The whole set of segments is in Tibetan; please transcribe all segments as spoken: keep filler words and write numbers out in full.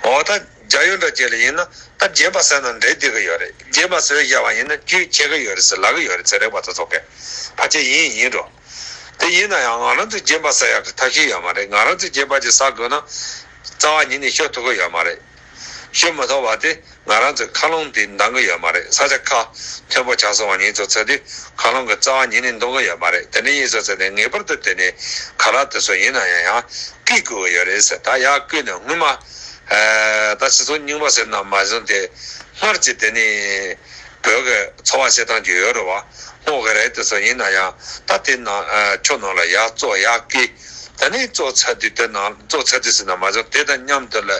འོ་ད་རྒྱ་ཡོལ་འདྲ་བྱས་ལ་ཡིན་ན་ད་རྗེན་པ་ཟེར་ན་འདྲེ་བསྡད་ཀྱི་ཡོད་རེད། རྗེན་པ་ཟེར་བཞག་པ་ཡིན་ན་རྒྱུས་ཆེ་གི་ཡོད་རེད་ཟེར་ལབ་ཀྱི་ཡོད་རེད། ཚན་རིག་པ་དེ་ཚོ་གིས་ཕལ་ཆེར་ཡིན་ཡིན་འགྲོ། དེ་ཡིན་ན་ཡང་ང་རང་ཚོ་རྗེན་པ་ཟ་ཡག་གི་ཐབས་ཤེས་ཡོད་མ་རེད། ང་རང་ཚོ་རྗེན་པ་ཅིག་ཟ་དགོས་ན་རྩ་བ་ཉིད་ནས་ཤོར་ཐུབ་ཀྱི་ཡོད་མ་རེད། ཤོར་མི་ཐུབ་པ་དེ་ང་རང་ཚོའི་མཁའ་རླུང་དེ་འདང་གི་ཡོད་མ་རེད། ས་ཆ་ཁ་མཐོན་པོ་ཆགས་སོང་བ་ཡིན་ཙང་ཚེ་དེ་མཁའ་རླུང་གི་རྩ་བ་ཉིད་ནས་འདང་གི་ཡོད་མ་རེད། དེ་འདྲ་ཡིན་ཙང་ཚེ་དེ་ངེས་པར་དུ་དེ་ནས་ཁ་ལག་དེ་ཚོ་ཡིན་ན་ཡང་ཡང་བསྐུས་དགོས་ཀྱི་ཡོད་རེད་ཟེར། ད་ཡར་བསྐུས་ནས་སྔོན་མ་ད་སྤྱི་ཚོགས་རྙིང་པ་ཟེར་ན་མ་བཟུང་སྟེ་སྔར་གྱི་དེ་ནས་བོད་ཀྱི་འཚོ་བ་བྱེད་སྟངས་ཀྱི་ཡོད་རེད་བ། སྔོ་གི་རིགས་དེ་ཚོ་ཡིན་ན་ཡང་ད་དེ་ནང་ཆུ་ནང་ལ་ཡར་བཙོ་ཡར་བསྐུས། དེ་ནས་བཙོ་ཚར་དུས་དེ་ནང་བཙོ་ཚར་དུས་ཟེར་ན་མ་བཟུང་དེ་དང་མཉམ་དུ་ལ་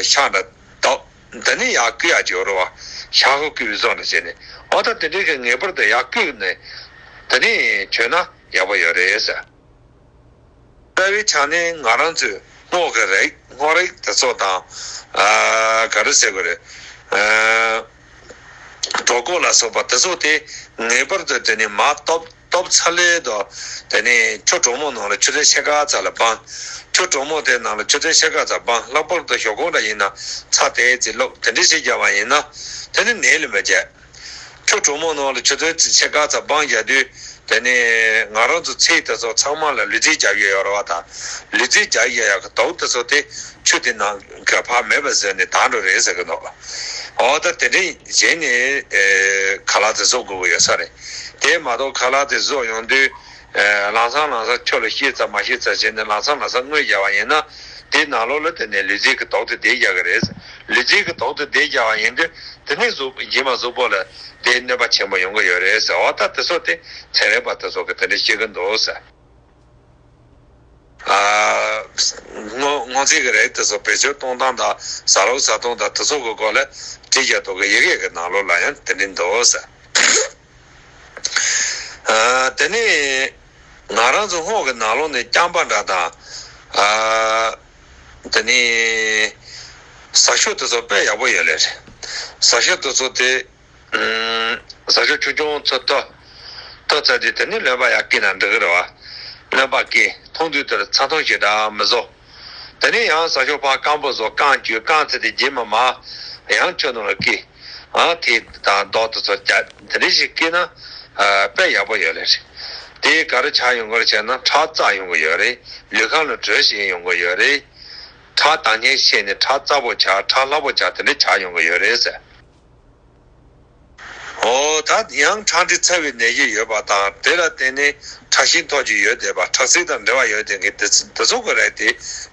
ཤ་འདྲ་བཏབ། དེ་ནས་ཡར་བསྐུས་ཡག་ཅིག་ཡོད་རེད་བ། ཤ་ཁུ་བསྐུས་པའི་བཟོ་འདྲ་བྱས་ནས་འོ་ད་དེ་འདྲའི་གི་ངེས་པར་དུ་ཡར་བསྐུས་ནས་དེ་ནས་མཆོད་ན་ཡག་པོ་ཡོད་རེད་ཟེར། རྩ་བའི་ཆ་ནས་ང་རང་ཚོའི་སྔོ་གི་རིགས་སྔོ་རིགས་དེ་ཚོ་དང་ཨ་ག་རེ་ཟེར་དགོས་རེད། ཨ་གྲོད་ཁོག་ལ་སོགས་པ་དེ་ཚོ་དེ་ངེས་པར་དུ་དེ་ནས་མར་བཏབ་བཏབ་ཚར་ལེ་དང་དེ་ནས་ཆུ་གྲང་མོ་ནང་ལ་ཆུ་ཚོད་ཕྱེད་ཀ་ཙམ་ལ་སྦངས། ཆུ་གྲང་མོ་དེ་ནང་ལ་ཆུ་ཚོད་ཕྱེད་ཀ་ཙམ་སྦངས། ལྷག་པར་དུ་ཞོགས་ཁོག་འདྲ་ཡིན་ན་ཚྭ་དེ་ཙམ་བླུགས། དེ་འདྲ་ཞིག་བརྒྱབ་པ་ཡིན་ན་དེ་ནི་ནད་ལ་མི་བྱེད། ཆུ་གྲང་མོ་ནང་ལ་ཆུ་ཚོད་ཕྱེད་ཀ་ཙམ་སྦངས་བཞག་དུས་དེ་ནས་ང་རང་ཚོ་ཚིགས་དེ་ཚོ་ཚང་མ་ལ་ལུས་རྩལ་རྒྱག་ཡོད་ཡོད་རེད་བ། ད་ལུས་རྩལ་རྒྱག་ཡོད་ཡག་གི་དུག་དེ་ཚོ་དེ་ཆུ་དེ་ནང་གི་ཕར་མེད་པ་བཟོས་ནས་དག་འགྲོ་རེད་ཟེར་གི་འདུག་འོ་ད་དེ་འདྲ་བྱས་ནས་ཨེ་ཁ་ལག་དེ་བཟོ་དགོས་ཀྱི་ཡོད་ས་རེད། དེ་མ་གཏོགས་ཁ་ལག་དེ་བཟོ་ཡོང་དུས་ཨེ་ལམ་སང་ལམ་སང་ཆུ་ལ་བཤད་ཚར་མ་བཤད་ཚར་བྱས་ནས་ལམ་སང་ལམ་སང་བརྔོས་བཞག་པ་ཡིན་ན་དེ་ནང་ལོགས་ལ་དེ་ནས་ལུས་རྩལ་གྱི་དུག་དེ་བསྡད་བཞག་གི་རེད། ལུས་རྩལ་གྱི་དུག་དེ་བསྡད་བཞག་པ་ཡིན་དུས་དེ་ནས་གཟུགས་རྗེས་མ་གཟུགས་པོ་ལ་དེ་གནོད་པ་ཆེན་པོ་ཡོང་གི་ཡོད་རེད་ཟེར། འོ་ད་དེ་ཚོ་དེ་ཚན་རིག་པ་དེ་ཚོ་གིས་དེ་འདྲ་བཤད་གི་འདུག་ཟེར། ཨ་སྔོ་སྔོ་ཚལ་གྱི་རིགས་དེ་ཚོ་བེད་སྤྱོད་གཏོང་སྟངས་དང་ཟ་རོགས་ཟ་སྟངས་དང་དེ་ཚོ་གི་སྐོར་ལ་བྲིས་བཞག་འདུག་གི། ཡི་གེ་གི་ནང་ལོགས་ལ་ཡང་དེ་འདྲ་འདུག་ཟེར། ཨ་དེ་ནས་ང་རང་ཚོ་སྔོ་གི་ནང་ལོགས་ནས་རྐྱང་པ་འདྲ་དང་ཨ་དེ་ནས་ཟ་ཤོག་དེ་ཚོ་དཔེ་ཡག་པོ་ཡོད་ལེ་རེད། ཟ་ཤོག་དེ་ཚོ་དེ། ཟ་ཤོག་ཆུང་ཆུང་ཚོ་བཏོ། བཏོ་ཚར་དུས་དེ་ནས་རློན་པ་ཡར་བསྐུས་ན་འགྲིག་གི་རེད་བ། རློན་པ་བསྐུས་འཐུང་དུས་དེར་ཚ་ཐུང་ཞེ་དྲག་མི་བཟོ། དེ་ནས་ཡང་ཟ་ཤོག་ཕར་སྐམ་པོ་བཟོ། རྐང་བཅུག་རྐང་ཚར་དུས་རྗེས་མ་མར་ཡང་ཆུ་ནང་ལ་བསྐུས། ཨ་དེ་དང་རྡོག་དེ་ཚོ་རྒྱག་དེ་འདྲ་ཞིག་བསྐུས་ན་ཨ་དཔེ་ཡག་པོ་ཡོད་ལེ་རེད། དེ་ག་རེ་ཆགས་ཡོང་གི་རེད་ཟེར་ན་ཁྲག་བཙགས་ཡོང་གི་ཡོད་རེད། ལུས་ཁམས་ལ་དྲོད་ཞན་ཡོང་གི་ཡོད་རེད། ཁྲག་དྭངས་སྙན་ཤེས་ནས་ཁྲག་རྩ་པོ་ཆགས། ཁྲག་ལྷག་པོ་ཆགས། དེ་འདྲ་ཆགས་ཡོང་གི་ཡོད་རེད་ཟེར། འོ་ད་ཡང་ཁྲག་མཁྲིས་ཚ་བའི་ནད་གཞི་ཡོད་པ་དང་དེ་ལ་བརྟེན་ནས་ཁྲག་ཤེད་མཐོ་ཅིག་ཡོད་བསྡད་པ། ཁྲག་ཚིལ་དང་འབྲེལ་བ་ཡོད་བསྡད་མཁན་དེ་དེ་ཚོ་གི་རིགས་དེ་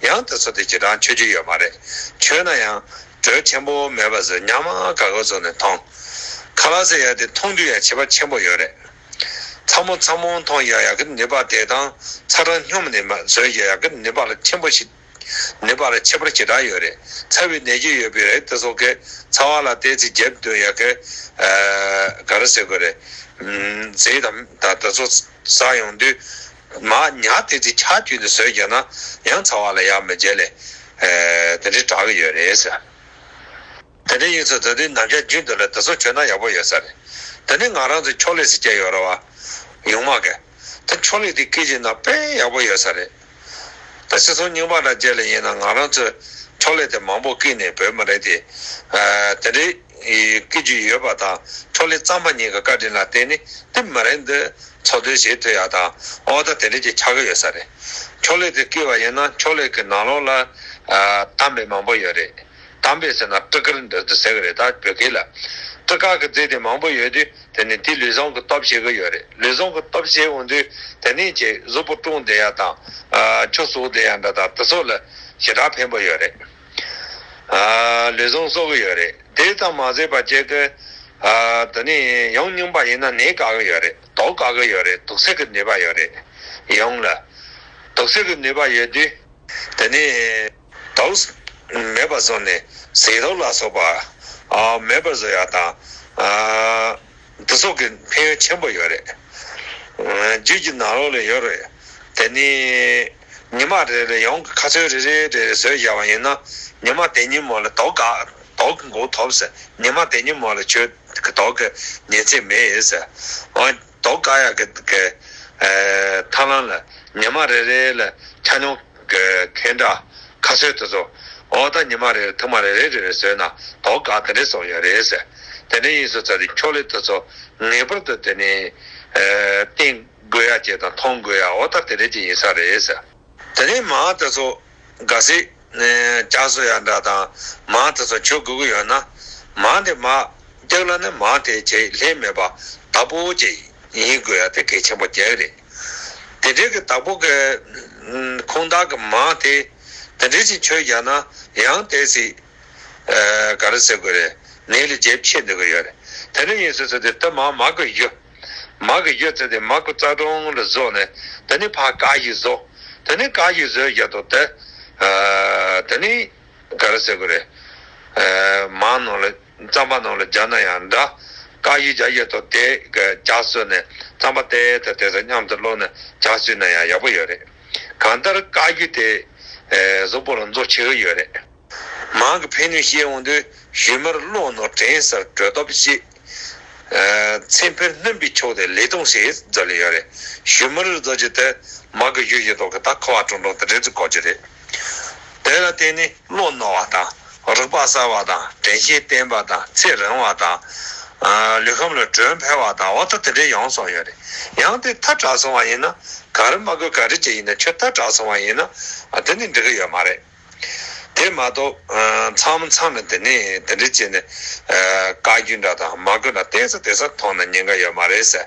ཡང་དེ་ཚོ་དེ་ཅི་འདྲ་མཆོད་རྒྱུ་ཡོད་མ་རེད། མཆོད་ན་ཡང་དྲོད་ཆེན་པོ་མེད་པ་བཟོས་ཉག་མ་དཀར་པོ་བཟོས་ནས་འཐུང་། ཁ་ལག་ཟེར་ཡ་དེ་འཐུང་དུས་ཡང་བྱེད་པ་ཆེན་པོ་ཡོད་རེད། ཚ་མོ་ཚ་མོ་འཐུང་ཡག་ཡག་གི་ནུས་པ་དེ་དང་ཚ་གྲང་སྙོམས་ནས་མ་བཟོས་ཡག་ཡག་གི་ནུས་པ་ལ་ཆེན་པོ་ཞིག་ནུས་པ་ལ་ཁྱད་པར་ཞེ་དྲག་ཡོད་རེད། ཚ་བའི་ནད་གཞི་ཡོད་པའི་རིགས་དེ་ཚོ་གིས་ཚ་བ་ལ་ཏོག་ཙམ་རྒྱབ་སྡོད་ཡག་གི་ཨ་ག་རེ་ཟེར་དགོས་རེད། ཨམ་ཟས་དང་ད་དེ་ཚོ་ཟ་ཡོང་དུས་མར་ཉག་ཏོག་ཙམ་ཆག་བཅུག་ནས་བཟོས་བཞག་ན་ཡང་ཚ་བ་ལ་ཡག་མི་བྱེད་ལེ། ཨ་དེ་འདྲའི་དྲག་གི་ཡོད་རེད་ཟེར། དེ་འདྲ་ཡིན་ཙང་ད་དུང་ནམ་ཞག་རྒྱུན་དུ་ལ་དེ་ཚོ་མཆོད་ན་ཡག་པོ་ཡོད་ས་རེད། དེ་ནས་ང་རང་ཚོ་ཕྱོགས་ལས་ཟེར་བྱས་ཡོད་རེད་བ། ཡོང་མ་གི། ད་ཕྱོགས་ལས་དེ་སྐད་ཅིག་ན་དཔེ་ཡག་པོ་ཡོད་ས་རེད། ད་སྤྱི་ཚོགས་རྙིང་པ་འདྲ་བྱས་ལ་ཡིན་ན་ང་རང་ཚོས་ཕྱོགས་ལས་དེ་མང་པོ་བསྐུས་ནས་བོད་མི་རིགས་དེ། ཨ་དེ་འདྲའི་སྐད་ཅིག་ཡོད་པ་དང་ཕྱོགས་ལས་གཙང་མ་གཉིས་ཀྱི་བཀའ་དྲིན་ལ་བརྟེན་ནས་དེ་མི་རིགས་འདི་འཚོ་སྡོད་བྱེད་ཐུབ་ཡག་དང་འོ་ད་དེ་འདྲ་ཅིག་ཆགས་ཀྱི་ཡོད་ས་རེད། ཕྱོགས་ལས་དེ་བསྐུས་པ་ཡིན་ན་ཕྱོགས་ལས་ཀྱི་ནང་ལོགས་ལ་ཨ་གཏམ་དཔེ་མང་པོ་ཡོད་རེད། གཏམ་དཔེ་ཟེར་ན་སྤྲི་དཀར་འདྲ་འདྲ་ཟེར་གི་རེད། ད་བོད་སྐད་ལ་སྤྲི་དཀར་གྱི་རྫས་དེ་མང་པོ་ཡོད་དུས་དེ་ནི་དེ་ལུས་ཟུངས་ཀྱི་སྟོབས་བྱེད་ཀྱི་ཡོད་རེད། ལུས་ཟུངས་ཀྱི་སྟོབས་བྱེད་འོང་དུས་དེ་ནི་ཅིག་གཟུགས་པོ་བཀྲུངས་བསྡད་ཡག་དང་ཨ་ཆུ་བསུབས་བསྡད་ཡག་འདྲ་དང་དེ་ཚོ་ལ་ཞེ་དྲག་ཕན་པོ་ཡོད་རེད། ཨ་ལུས་ཟུངས་གསོ་གི་ཡོད་རེད། དེ་ཙམ་མ་ཟད་པ་བཅས་ཀྱི་ཨ་དེ་ནི་ཡང་རྙིང་པ་ཡིན་ན་ནད་བཀག་གི་ཡོད་རེད། དུག་བཀག་གི་ཡོད་རེད། དུག་སེལ་གྱི་ནུས་པ་ཡོད་རེད། ཡང་ལ་དུག་སེལ་གྱི་ནུས་པ་ཡོད་དུས། དེ་ནས་དུག་མེད་པ་བཟོ་ནས་ཟས་དུག་ལ་སོགས་པ་ཨ་མེད་པར་བཟོ་ཡག་དང་ཨ་དེ་སོགས་ཀྱི་ཕན་ཡོན་ཆེན་པོ་ཡོད་རེད། རྒྱུད་ཀྱི་ནང་ལོགས་ལ་ཡོད་རེད། དེ་ནས་ཉི་མ་རེ་རེ་ཡང་གི་ཁ་ཚོན་རེ་རེ་རེ་རེ་བཟོས་བཞག་པ་ཡིན་ན་ཉི་མ་དེ་ཉིན་མོ་ལ་དུག་ག་དུག་གི་འགོག་ཐུབ་ཟེར། ཉི་མ་དེ་ཉིན་མོ་ལ་ཁྱོད་ཀྱི་དུག་གི་ཉེན་ཚད་མེད་ཟེར། འོ། དུག་བཀག་ཡག་གི་གི་ཨེ་ཐབས་ལམ་ལ་ཉི་མ་རེ་རེ་ལ་ཆ་སྙོམས་ཀྱི་ཁེ་འདྲ་ཁ་ཚོན་དེ་ཚོ་ འོ་ད་ཉི་མ་རེ་རེ་ཐུར་མ་རེ་རེ་རེ་རེ་བཟོས་ན་དོ་ག་དེ་འདྲས་སོང་ཡོད་རེད་ཟེར། དེ་འདྲས་ཡིན་སོང་ཙང་དེ་ཁྱོད་ལས་དེ་ཚོ་ངེས་པར་དུ་དེ་ནས་བསྟེན་དགོས་ཡ་ཅིག་དང་མཐོང་དགོས་ཡ་འོ་ད་དེ་འདྲས་ཅིག་ཡིན་ས་རེད་ཟེར། དེ་ནས་མ་དེ་ཚོ་ག་སྲིད་ནས་བསྐྱར་གསོ་ཡ་འདྲ་དང་མ་དེ་ཚོ་བྱེད་དགོས་ཀྱི་ཡོད་ན་མ་དེ་མ་སྐྱག་ལ་ནི་མ་དེ་བྱེད་ལྷད་མེད་པ་བདག་པོ་ཅིག་ཡིན་དགོས་ཡ་དེ་གལ་ཆེན་པོ་རྒྱག་རེད། དེ་འདྲའི་གི་བདག་པོ་གི་ཁུངས་དག་གི་མ་དེ་དེ་འདྲའི་ཅིག་ཆོས་རྒྱག་ན་ཡང་དེ་སྲིད་ག་རེ་ཟེར་དགོས་རེད། ནད་ལ་རྒྱལ་ཆེ་འདོད་ཀྱི་ཡོད་རེད། དེ་འདྲ་ཡིན་སོང་ཙང་དེ་ལྟ་མ་མ་གི་ཡུལ། མ་གི་ཡུལ་ཚེ་དེ་མ་གི་རྩ་གྲོང་ལ་བཟོ་ནས་དེ་ནས་ཕར་དཀར་ཡུལ་བཟོ། དེ་ནས་དཀར་ཡུལ་བཟོས་ཡ་དོ་དེ་དེ་ནས་ག་རེ་ཟེར་དགོས་རེད། མ་ནང་ལ་རྩམ་པ་ནང་ལ་སྦྱར་ན་ཡང་འདྲ། དཀར་ཡུལ་སྦྱར་ཡ་དོ་དེ་གི་སྦྱར་སོ་ནས་རྩམ་པ་དེ་དེ་དེ་ཚོ་མཉམ་དུ་བླུགས་ནས་སྦྱར་སོ་ན་ཡང་ཡག་པོ་ཡོད་རེད། གང་ལྟར་དཀར་ཡུལ་དེ་གཟུགས་པོ་ལ་མཛོ་ཆེ་གི་ཡོད་རེད། མ་གི་ཕན་ནུས་བཤད་འོང་དུས་ཞུན་མར་གློ་རྣོ་དྲན་སར་དྲོད་སྟོབས་ཤེས། ཚེ་འཕེལ་སྣུམ་པའི་མཆོག་དེ་ལས་སྟོང་ཞེས་མཛད་ལེ་ཡོད་རེད། ཞུན་མར་རྫོགས་ཀྱི་དེ་མ་གི་ཡུལ་ཡི་ཐོག་གི་ད་ཁ་བ་གྲུང་གྲུང་དེ་འདྲ་ཅིག་གོ་གི་རེད། དེ་ལ་བརྟེན་ནས་གློ་རྣོ་བ་དང་རེག་པ་གསལ་བ་དང་དྲན་ཤེས་བརྟན་པ་དང་ཚེ་རིང་བ་དང་། ལུས་ཁམས་ལ་དྲོད་འཕེལ་བ་དང་འོ་ད་དེ་འདྲ་ཡོང་སོང་ཡོད་རེད། ཡང་དེ་ཐལ་དྲགས་སོང་བ་ཡིན་ན་ག་རེ་མ་དགོས་ག་རེ་ཅིག་ཡིན་ན་ཁྱོད་ཐལ་དྲགས་སོང་བ་ཡིན་ན་དེ་ནི་འགྲིག་གི་ཡོད་མ་རེད། དེ་མ་གཏོགས་མཚམས་མཚམས་ལ་དེ་ནས་དེ་འདྲ་བྱས་ནས་བཀའ་བརྒྱུད་འདྲ་དང་མ་དགོས་ན་བལྟས་ས་བལྟས་ས་མཐོང་ན་ཉེན་ཁ་ཡོད་མ་རེད་ཟེར།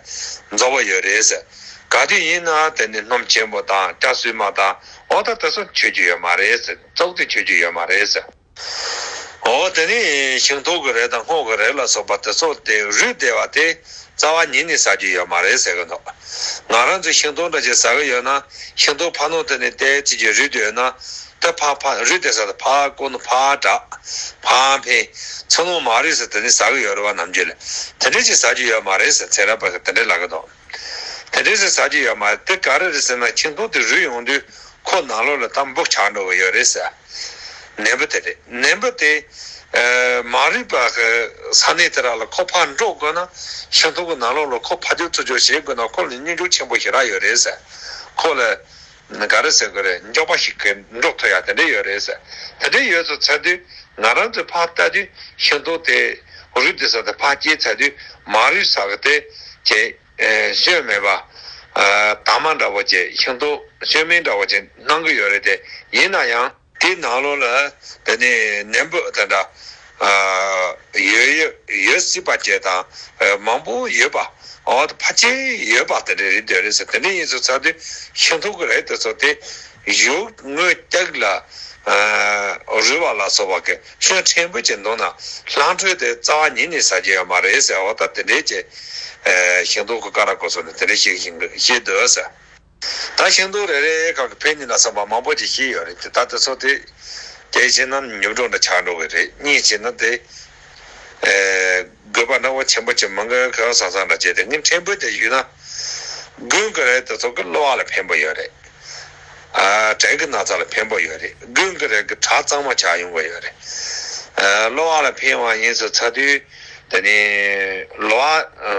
རྫོགས་པ་ཡོད་རེད་ཟེར། ག་དུས་ཡིན་ན་དེ་ནས་སྣུམ་ཆེན་པོ་དང་སྐྱ་སུས་མ་དང་འོ་ད་དེ་ཚོ་མཆོད་རྒྱུ་ཡོད་མ་རེད་ཟེར། བཙོག་དེ་མཆོད་རྒྱུ་ཡོད་མ་རེད་ཟེར། འོ་དེ་ནས་ཤིང་ཏོག་གི་རས་དང་སྔོ་གི་རས་ལ་སོགས་པ་དེ་ཚོ་དེ་རུལ་བསྡད་པ་དེ་རྩ་བ་ཉིད་ནས་ཟ་རྒྱུ་ཡོད་མ་རེད་ཟེར་གི་འདུག་ང་རང་ཚོས་ཤིང་ཏོག་འདྲ་ཅིག་ཟ་གི་ཡོད་ན་ཤིང་ཏོག་ཕར་ནང་དེ་ནས་བལྟས་ཅིག་ཅིག་རུལ་བསྡད་ཡོད་ན། ད་ཕ་ཕ་རུལ་དེ་ས་དེ་ཕ་ཀོ་ནུ་ཕ་དྲག་ཕ་འཕེན་ཚོ་ནོ་མ་རེད་ཟེར། དེ་ནི་ཟ་གི་ཡོད་རེད་བ། ནམ་རྒྱུན་ལ་དེ་འདྲས་ཅིག་ཟ་རྒྱུ་ཡོད་མ་རེད་ཟེར། ཚེ་རབས་པ་གི་དེ་འདྲས་ལབ་གི་འདུག་དེ་འདྲས་ཟེར་ཟ་རྒྱུ་ཡོད་མ་རེད། དེ་ག་རེ་རེད་ཟེར་ན་ཁྱིམ་ཐོག་དེ་རུལ་ཡོང་དུས་ཁོ་ནང་ལོགས་ལ་ད་འབུ་ཆགས་འགྲོ་གི་ཡོད་རེད་ཟེར། ནད་འབུ་དེ་རེད། ནད་འབུ་དེ་མ་རུལ་པ་གི་ས་གནས་དེ་ར་ལ་ཁོ་ཕར་འགྲོ་དགོས་ན་ཁྱིམ་ཐོག་གི་ནང་ལོགས་ལ་ཁོ་ཕར་རྒྱུག་ཚུར་རྒྱུག་བྱེད་དགོས་ན་ཁོ་ལ་སྙིང་སྟོབས་ཆེན་པོ་ཞེ་དྲག་ཡོད་རེད་ཟེར། ཁོ་ལ། ག་རེ་ཟེར་དགོས་རེད། མགྱོགས་པ་ཞིག་གི་འགྲོ་ཐུབ་ཡ་དེ་འདྲ་ཡོད་རེད་ཟེར། དེ་འདྲ་ཡོད་ཚོ་ཚར་དུས་ང་རང་ཚོས་ཕར་ལྟ་དུས་ཤིང་ཏོག་དེ་རུལ་དེ་ས་དེ་ཕར་སྐྱེལ་ཚར་དུས་མ་རུལ་ས་གི་དེ་ཅེ་ཤོད་མེད་པ། དྭངས་མ་འདྲ་བོ་ཅེ་ཤིང་ཏོག་ཤོད་མིན་འདྲ་བོ་ཅེ་སྣང་གི་ཡོད་རེད། དེ་ཡིན་ན་ཡང་དེའི་ནང་ལོགས་ལ་དེ་ནས་ནད་འབུ་དེ་འདྲ་ཡོད་ཡོད་ཡོད་སྲིད་པ་ཅེ་དང་མང་པོ་ཡོད་པ། འོ་ད་ཕལ་ཆེར་ཡོད་པ་དེ་འདྲ་རེད་འདོད་རེད་ཟེར། དེ་འདྲ་ཡིན་ཚུལ་ཚར་དུས་ཤིང་ཏོག་གི་རས་དེ་ཚོ་དེ་ཡུག་དངོས་ཀྱག་ལ་རུལ་བ་ལ་སོགས་པ་གི་ཤིང་ཕྲན་བུ་ཅིག་འདུག་ན་ལྷག་འཕྲོས་དེ་རྩ་བ་ཉིད་ནས་ཟ་རྒྱུ་ཡོད་མ་རེད་ཟེར། འོ་ད་དེ་འདྲའི་ཅིག་ཤིང་ཏོག་གི་ཀ་ར་ཀོ་སོགས་ནས་དེ་འདྲ་ཞིག་ཤིང་གི་ཤེས་འདོད་ཟེར། ད་ཤིང་ཏོག་རེ་རེ་གང་གི་ཕན་ནུས་ལ་སོགས་པ་མང་པོ་ཅིག་ཤེས་ཡོད་རེད། དེ་ད་དེ་ཚོ་དེ་གལ་ཆེ་ན་ཉོབ་འགྲོ་འདྲ་ཆགས་འགྲོ་གི་རེད། གཉིས་ཆེ་ན་དེ་དགོས་པ་འདྲ་བོ་ཆེན་པོ་ཆེ་མང་གི་ག་ས་ས་འདྲ་བྱས་ཏེ་ངས་ཕྲན་བུ་དེ་ཞུས་ན། དགུན་གི་རས་དེ་ཚོ་གི་གློ་བ་ལ་ཕན་པོ་ཡོད་རེད། ཨ་དྲན་གི་ན་ཚ་ལ་ཕན་པོ་ཡོད་རེད། དགུན་གི་རས་གི་ཁྲག་གཙང་མ་ཆགས་ཡོང་གི་ཡོད་རེད། ཨ་གློ་བ་ལ་ཕན་པ་ཡིན་ཚུལ་ཚར་དུས་དེ་ནི་གློ་བ་ཨ་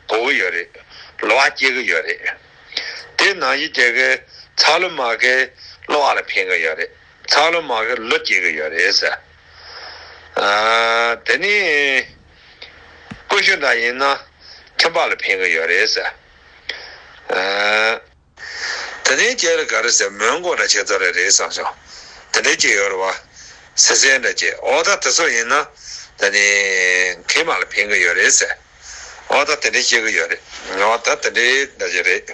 དོག་གི་ཡོད་རེད། གློ་བ་སྐྱེ་གི་ཡོད་རེད། དེ་ནང་བཞིན་བྱས་གི་ཚ་ལུ་མ་གི་གློ་བ་ལ་ཕན་གི་ཡོད་རེད། ཚ་ལུ་མ་གི་ལུ་སྐྱེ་གི་ཡོད་རེད་ཟེར། ཨ་དེ་ནི་ཀུ་ཤུ་འདྲ་ཡིན་ན་མཆིན་པ་ལ་ཕན་གི་ཡོད་རེད་ཟེར། ཨ་དེ་ནས་ཁྱེད་ལ་ག་རེ་ཟེར། མོན་གོ་འདྲ་ཁྱེད་ཚོ་རེ་རེད་བསམ་བྱུང་། དེ་འདྲའི་ཅིག་ཡོད་རེད་བ། སི་སེ་འདྲ་ཅིག་འོ་ད་དེ་ཚོ་ཡིན་ན་ད་ནི་མཁལ་མ་ལ་ཕན་གི་ཡོད་རེད་ཟེར། འོ་ད་དེ་འདྲའི་བཤད་གི་ཡོད་རེད། འོ་ད་དེ་འདྲའི་འདྲ་ཅིག་རེད།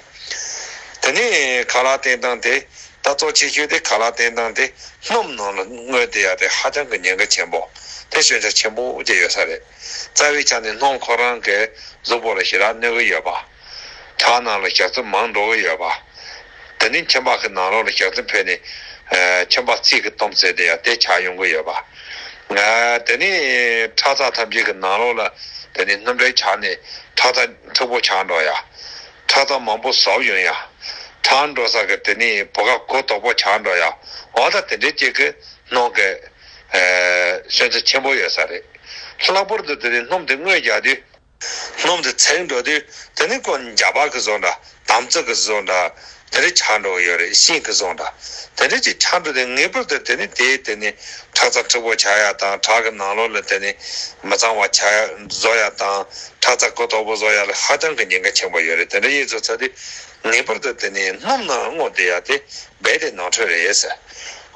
དེ་ནས་ཁ་ལག་བསྟེན་སྟངས་དེ་ད་གཙོ་ཆེ་ཤོས་དེ་ཁ་ལག་བསྟེན་སྟངས་དེ་སྣུམ་ནང་ལ་བརྔོས་ཏེ་ཡ་དེ་ཧ་ཅང་གི་ཉེན་ཁ་ཆེན་པོ་དེ་སྐྱོན་ཆ་ཆེན་པོ་ཅིག་ཡོད་ས་རེད། རྩ་བའི་ཆ་ནས་སྣུམ་ཁོ་རང་གི་གཟུགས་པོ་ལ་ཞེ་དྲག་གནོད་གི་ཡོད་པ། ཁྲག་ནང་ལ་ཞག་རྩི་མང་འགྲོ་གི་ཡོད་པ། དེ་ནི་མཆིན་པ་གི་ནང་ལོགས་ལ་ཞག་རྩི་འཕེལ་ནས་མཆིན་པ་ཚིལ་གྱིས་བཏུམས་ཚེ་དེ་ཡང་དེ་ཆགས་ཡོང་གི་ཡོད་པ། དེ་ནི་ཁྲག་རྩ་ཐམས་ཅད་ཀྱི་ནང་ལོགས་ལ་དེ་ནི་སྣུམ་འདྲེས་ཆགས་ནས་ཁྲག་རྩ་མཁྲེགས་པོ་ཆགས་འགྲོ་ཡ། ཁྲག་རྩ་མང་པོ་ཟོག་ཡོང་ཡ། ཁྲག་འགྲོ་ས་གི་དེ་ནི་བུ་ག་གོ་དོག་པོ་ཆགས་འགྲོ་ཡ། འོ་ད་དེ་འདྲའི་ཅིག་གི་སྣུམ་གི་སྐྱོན་ཆ་ཆེན་པོ་ཡོད་ས་རེད། ལྷག་པར་དུ་དེ་ནི་སྣུམ་དེ་བརྔོས་རྒྱག་དུས། སྣུམ་དེ་ཚིག་འགྲོ་དུས་དེ་ནི་ཁོ་འཇག་པ་གི་བཟོ་འདྲ། དམ་ཚིག་གི་བཟོ་འདྲ། དེ་འདྲ་ཆགས་འགྲོ་གི་ཡོད་རེད། ཤིང་གི་བཟོ་འདྲ་དེ་འདྲ་ཅིག་ཆགས་འགྲོ་དེ། ངེས་པར་དུ་དེ་ནི་དེའི་དེ་ནི་ཁྲག་རྩ་མཁྲེགས་པོ་ཆགས་ཡ་དང་། ཁྲག་གི་ནང་ལོགས་ལ་དེ་ནི་མི་གཙང་བ་ཆགས་ཡ་བཟོ་ཡ་དང་། ཁྲག་རྩ་གུ་དོག་པོ་བཟོ་ཡ་ལ་ཧ་ཅང་གི་ཉེན་ཁ་ཆེན་པོ་ཡོད་རེད། དེ་འདྲ་ཡིན་ཚུལ་ཚ་དུས་ངེས་པར་དུ་དེ་ནི་སྣུམ་ནང་སྔོ་བསྡད་ཡ་དེ་རྦད་དེ་ནོར་འཁྲུལ་རེད་ཟེར།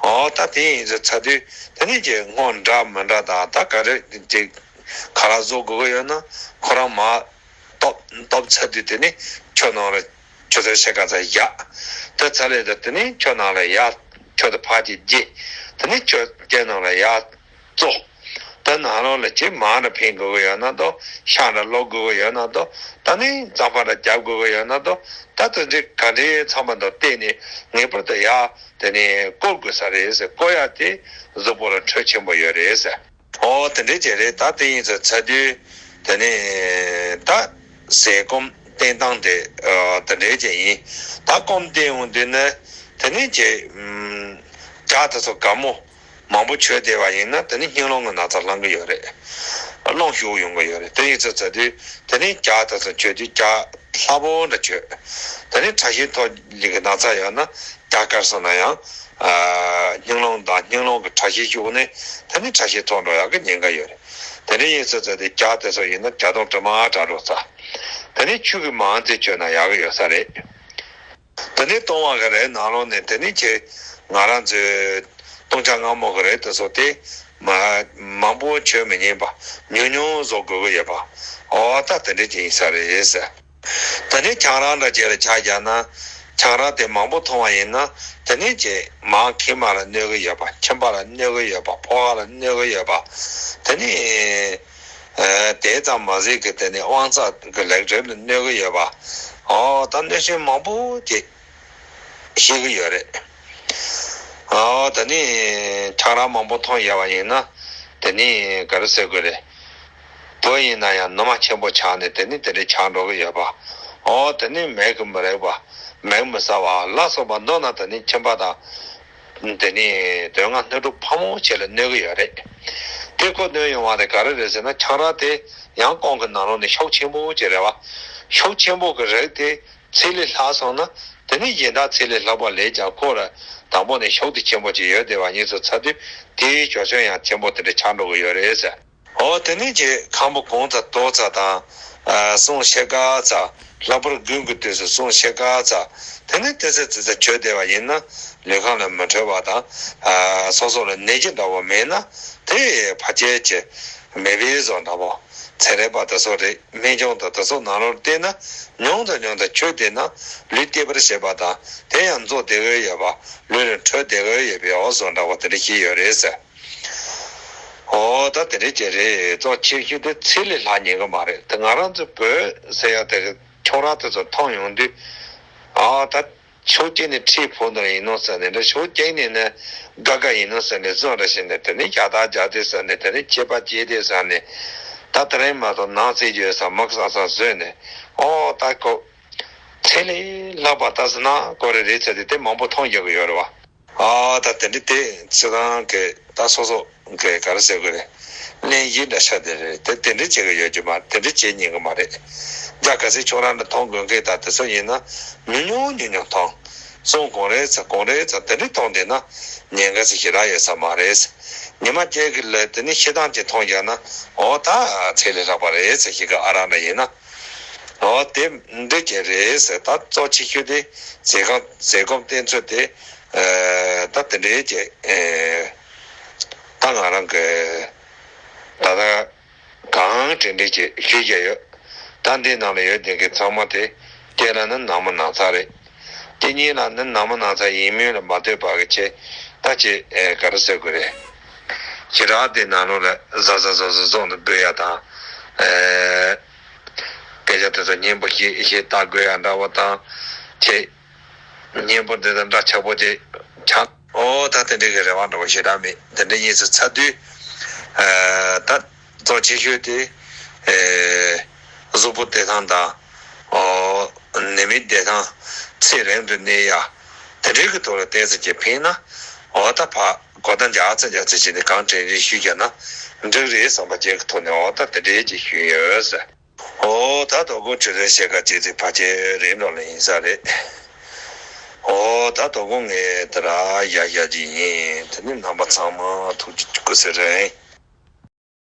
ཨོ་ད་དེ་ཡིན་ཚུལ་ཚ་དུས་དེ་ནི་ཅིག་སྔོ་འདྲ་མི་འདྲ་དང་། ད་ག་རེ་ཅིག་ག་ལ་བཟོ་དགོས་ཀྱི་ཡོད་ན་ཁོ་རང་མ་སྟོབས་སྟོབས་ཚ་དུས་དེ་ནི་ཁྱོད་ནང་ལ་ཁྱོད་ཚོའི་ཕྱེད་ཀ་ཙམ་བཞག་དེ་ཚ་ལས་དུ་དེ་ནི་ཁྱོད་ནང་ལ་ཡར་ཁྱོད་དུ་ཕར་གྱིས་བརྗེ། དེ་ནི་ཁྱོད་ཁྱེད་ནང་ལ་ཡར་བཙོ། དེ་ནང་ལོགས་ལ་ཅིག་མར་འདྲ་འཕེན་དགོས་ཀྱི་ཡོད་ན་འདུག་ཤ་འདྲ་ལོག་དགོས་ཀྱི་ཡོད་ན་འདུག་ད་ནི་རྩམ་པ་འདྲ་རྒྱབ་དགོས་ཀྱི་ཡོད་ན་འདུག་ད་དེ་འདྲའི་ག་འདྲའི་ཚང་མ་འདུག་བལྟས་ནས་ངེས་པར་དུ་ཡར་དེ་ནི་བསྐོལ་དགོས་ས་རེད་ཟེར། བསྐོལ་ཡ་དེ་གཟུགས་པོ་ལ་འཕྲོད་ཆེན་པོ་ཡོད་རེད་ཟེར། ཨོ་དེ་འདྲའི་ཅིག་རེད། ད་དེ་ཡིན་ཚུལ་ཚ་དུས་དེ་ནི་ད་ཟས་སྐོམ་བསྟེན་སྟངས་དེ་ཨ་དེ་འདྲའི་ཅིག་ཡིན། ད་སྐོམ་བསྟེན་ཡོང་དུས་ནི་དེ་ནི་ཅིག་ཨམ་ཇ་དེ་ཚོ་དགའ་མོ་མང་པོ་མཆོད་བསྡད་པ་ཡིན་ན་དེ་ནི་སྙིང་རླུང་གི་ན་ཚ་ལངས་ཀྱི་ཡོད་རེད། རླུང་ཤུགས་ཡོང་གི་ཡོད་རེད། དེ་ཡིན་ཚུལ་ཚ་དུས་དེ་ནི་ཇ་དེ་ཚོ་མཆོད་དུས་ཇ་སླ་པོ་འདྲ་མཆོད། དེ་ནི་ཁྲག་ཤེད་མཐོ་ལི་གི་ན་ཚ་ཡོད་ན་ཇ་དཀར་སོང་ན་ཡང་ཨ་སྙིང་རླུང་དང་སྙིང་རླུང་གི་ཁྲག་ཤེད་ཤུགས་ནི་དེ་ནི་ཁྲག་ཤེད་མཐོ་འགྲོ་ཡག་གི་ཉེན་ཁ་ཡོད་རེད། དེ་ནི་ཡིན་ཚུལ་ཚ་དུས་ཇ་དེ་ཚོ་ཡིན་ན་ཇ་དུང་དྲི་མ་དྲག་འགྲོ་ས། དེ་ནི་ཆུ་གི་མང་ཙམ་མཆོད་ན་ཡག་གི་ཡོད་ས་རེད། དེ་ནས་བཏུང་བ་གི་རིགས་ནང་ལོགས་ནས་དེ་ནས་ཁྱེད་ང་རང་ཚོའི་བཏུང་བྱ་མངར་མོ་གི་རིགས་དེ་ཚོ་དེ་མ་མང་པོ་མཆོད་མི་ཉན་པ། ཉུང་ཉུང་བཟོ་དགོས་ཀྱི་ཡོད་པ། ཨོ་ད་དེ་འདྲ་ཅིག་ཡིན་ས་རེད་ཟེར། དེ་ནས་ཆང་རག་འདྲ་ཅིག་ལ་ཆ་བཞག་ན་ཆང་རག་དེ་མང་པོ་འཐུང་བ་ཡིན་ན་དེ་ནས་ཁྱེད་མར་མཁལ་མ་ལ་གནོད་ཀྱི་ཡོད་པ། མཆིན་པ་ལ་གནོད་ཀྱི་ཡོད་པ། ཕོ་བ་ལ་གནོད་ཀྱི་ཡོད་པ། དེ་ནས། ཨ་དེ་ཙམ་མ་ཟད་ཀྱི་དེ་ནི་དབང་རྩ་གི་ལེགས་གྲུབ་ལ་གནོད་ཀྱི་ཡོད་པ། ཨོ་ད་གནོད་སྐྱོན་མང་པོ་ཅིག་ཤེས་ཀྱི་ཡོད་རེད། ཨོ་ད་ནི་ཆང་རག་མང་པོ་འཐུང་ཡོད་པ་ཡིན་ན་དེ་ནི་ག་རེ་ཟེར་དགོས་རེད། བུ་ཡིན་ན་ཡང་ནུ་མ་ཆེན་པོ་ཆགས་ནས་དེ་ནི་དེ་འདྲའི་ཆགས་འགྲོ་གི་ཡོད་པ། ཨོ་དེ་ནི་མིག་གིས་མི་རེག་པ། མིག་མི་ཟ་བ་ལ་སོགས་པ་མདོར་ན་དེ་ནི་མཆིན་པ་དང་། དེ་ནི་དོན་ལྔ་སྣོད་དྲུག་ཕག་མོ་ཆེ་ལ་གནོད་ཀྱི་ཡོད་རེད། དེ་ཁོ་གནོད་ཡོང་བ་དེ་ག་རེ་རེད་ཟེར་ན་ཆང་རག་དེ་ཡང་ཀོང་གི་ནང་ལོགས་ནས་ཤུགས་ཆེན་པོ་ཅིག་རེད་བ། ཤུགས་ཆེན་པོ་གི་རིགས་དེ་ཚད་ལས་ལྷག་སོང་ན་དེ་ནི་གཞན་དག་ཚད་ལས་ལྷག་པ་ལས་ཀྱང་ཁོ་ལ་དང་པོ་ནས་ཤུགས་དེ་ཆེན་པོ་ཅིག་ཡོད་བསྡད་པ་ཡིན་ཙང་ཚ་དུས་དེའི་ཞོ་སྐྱོན་ཡང་ཆེན་པོ་དེ་འདྲ་ཆགས་འགྲོ་གི་ཡོད་རེད་ཟེར། འོ་དེ་ནས་ཀྱི་ཁམ་བུ་གོང་ཚ་དོ་ཚ་དང་། ཨ་སྲུང་ཤེལ་དཀར་ཚ། ལྷག་པར་དགུན་གྱི་དུས་སུ་སྲུང་ཤེལ་དཀར་ཚ། དེ་ནས་ཏེ་ཚེ་ཙི་ཚ་མཆོད་བསྡད་པ་ཡིན་ན་ལུས་ཁམས་ལ་མི་འཕྲོད་པ་དང་། ཨ་སོ་སོ་ལ་ནད་ཀྱི་འདྲ་བོ་མེད་ན་དེ་ཕལ་ཆེར་གྱི་མེ་བལ་བཟོ་འདྲ་བོ། ཚན་རིག་པ་དེ་ཚོ་རེད། སྨན་ཆུང་དང་དེ་ཚོ་ནང་ལོགས་བལྟས་ན་ཉུང་དུ་ཉུང་དུ་མཆོད་བསྡད་ན་ལུས་བརྟས་པར་བྱེད་པ་དང་དེ་ཡང་འཛོ་བསྡད་ཀྱི་ཡོད་པ། ལུས་ལ་འཕྲོད་བསྡད་ཀྱི་ཡོད་པའི་འོ་བཟོ་འདྲ་བོ་དེ་འདྲ་ཞིག་ཡོད་རེད་ཟེར། ཨོ་ད་དེ་འདྲ་ཅིག་རེད། གཙོ་ཆེ་ཤོས་དེ་ཚད་ལས་ལྷག་ཉན་གི་མ་རེད། དེ་ང་རང་ཚོ་བོད་ཟེར་ཡ་དེ་ཁྱོད་རང་དེ་ཚོ་མཐོང་ཡོང་དུས། ཨ་ད་ཕྱོགས་གཅིག་ནས་ཁྲེལ་ཕོག་འདུག་ཡིན་ནོ་ཟེར་ནས་འདྲ། ཕྱོགས་གཅིག་ནས་ནི་དགའ་དགའ་ཡིན་ནོ་ཟེར་ནས་བཟོ་འདྲ་བྱས་ནས་དེ་ནས་ཞྭ་ཐང་རྒྱག་དེ་ཟེར་ནས་དེ་ནས་ཆད་པ་བཅད་དེ་ཟེར་ནས། ད་དེ་རིང་མ་གཏོགས་ནང་ཚེ་རྒྱུ་ས་མག་ས་ས་བཟོས་ནས། ཨོ་ད་ཁོ་ཚད་ལས་ལྷག་པ་ད་ཟེར་ན་ཁོ་རེ་རེད་ཟེར་ཏེ་དེ་མང་པོ་མཐོང་རྒྱག་གི་ཡོད་རེད་བ། ཨ་ད་དེ་འདྲ་དེ་ཚེ་རང་གི་ད་སོ་སོ་གི་ག་རེ་ཟེར་དགོས་རེད། གླེན་གཞི་འདྲ་ཤ་དེ་རེད། དེ་དེ་འདྲ་བྱེད་གི་ཡོད་ཀྱི་མ་རེད། དེ་འདྲ་བྱེད་ཉན་གི་མ་རེད། རྒྱ་ག་ཚོད་ཁྱོད་རང་འདྲ་མཐོང་དགོས་མཁན་ད་དེ་ཚོ་ཡིན་ན་ཉུང་ཉུང་ཉུང་ཉུང་མཐོང་། སོང་གོང་རེ་ཚ་གོང་རེ་ཚ་དེ་འདྲ་མཐོང་བསྡད་ན་ཉན་ག་ཚོད་ཞེ་དྲག་ཡོད་ས་མ་རེད། ཉི་མ་སྐྱེལ་གི་ལ་དེ་ནི་ཤེས་སྟངས་ཀྱི་མཐོང་རྒྱག་ན་ཨོ་ད་ཚད་ལས་ལྷག་པ་རེད་ཟེར་ཞིག་གི་ཨ་རང་འདྲ་ཡིན་ན། ཨོ་དེ་འདྲ་ཅིག་རེད་ཟེར། ད་གཙོ་ཆེ་ཤོས་དེ་ཟས་སྐོམ་ཟས་སྐོམ་བསྟེན་ཚུལ་དེ། ཨ་ད་དེ་འདྲའི་ཅིག་ཨེ་ད་ང་རང་གི་ད་ལྟ་གང་དྲན་དྲན་ཅིག་ཞུས་བཞག་ཡོད། ད་འདི་ནང་ལ་ཡོད་བསྡད་མཁན་ཚང་མ་དེ་སྐྱེས་ལ་ནི་ནང་མི་ནང་ཚ་རེད། དེ་གཉིས་ལ་ནི་ནང་མི་ནང་ཚ་ཡིན་མིན་ལ་མ་ལྟོས་པ་གི་ཆེད་ད་ཅིག་ཨེ་ག་རེ་ཟེར་དགོས་རེད། ཞེ་དྲག་དེ་ནང་ལོགས་ལ་གཟབ་གཟབ་གཟབ་གཟབ་བཟོ་ནས་འབུད་ཡ་དང་། ཨེ། སྐད་ཆ་དེ་ཚོ་སྙན་པོ་ཞིག་ཞིག་ལྟ་དགོས་ཡ་འདྲ་བོ་དང་། ཁྱེད་སྙན་པོ་འདི་དང་འདྲ་ཆགས་པོ་དེ་ཆགས། ཨོ་ད་དེ་འདྲའི་གི་རེ་བ་འདྲ་བོ་ཞེ་དྲག་མེད། དེ་འདྲ་གཉིས་སུ་ཚ་དུས། ཨ་ད་གཙོ་ཆེ་ཤོས་དེ། ཨེ་གཟུགས་པོ་བདེ་ཐང་དང་། ཨོ་ནད་མེད་བདེ་ཐང་། ཚེ་རིང་དུ་གནས་ཡ། དེ་འདྲའི་གི་ཐོག་ལ་བལྟས་ཚེ་ཀྱི་ཕན་ན། ཨོ་ད་ཕ་གོ་ད་འཇག་ཚ་འཇག་ཚ་བྱས་ནས་གང་དྲན་རེ་ཞུས་བྱས་ན་འགྲིག་རེད་བསམ་པ་ཅན་གི་ཐོག་ནས་ཨོ་ད་དེ་འདྲའི་ཅིག་ཞུས་ཡོད་ཟེར། ཨོ་ད་དོ་དགོང་ཁྲི་རལ་ཤེལ་དཀར་བྱས་ཚེ་ཕལ་ཆེར་རིང་འགྲོ་ལ་ཡིན་ས་རེད། ཨོ་ད་དོ་དགོང་ངས་དེ་ར་ཡ་ཡ་ཅིག་ཡིན། དེ་ནི་རྣམ་པ་ཚང་མ་ཐུགས་རྗེ་ཆེ་ཟེར་རེད།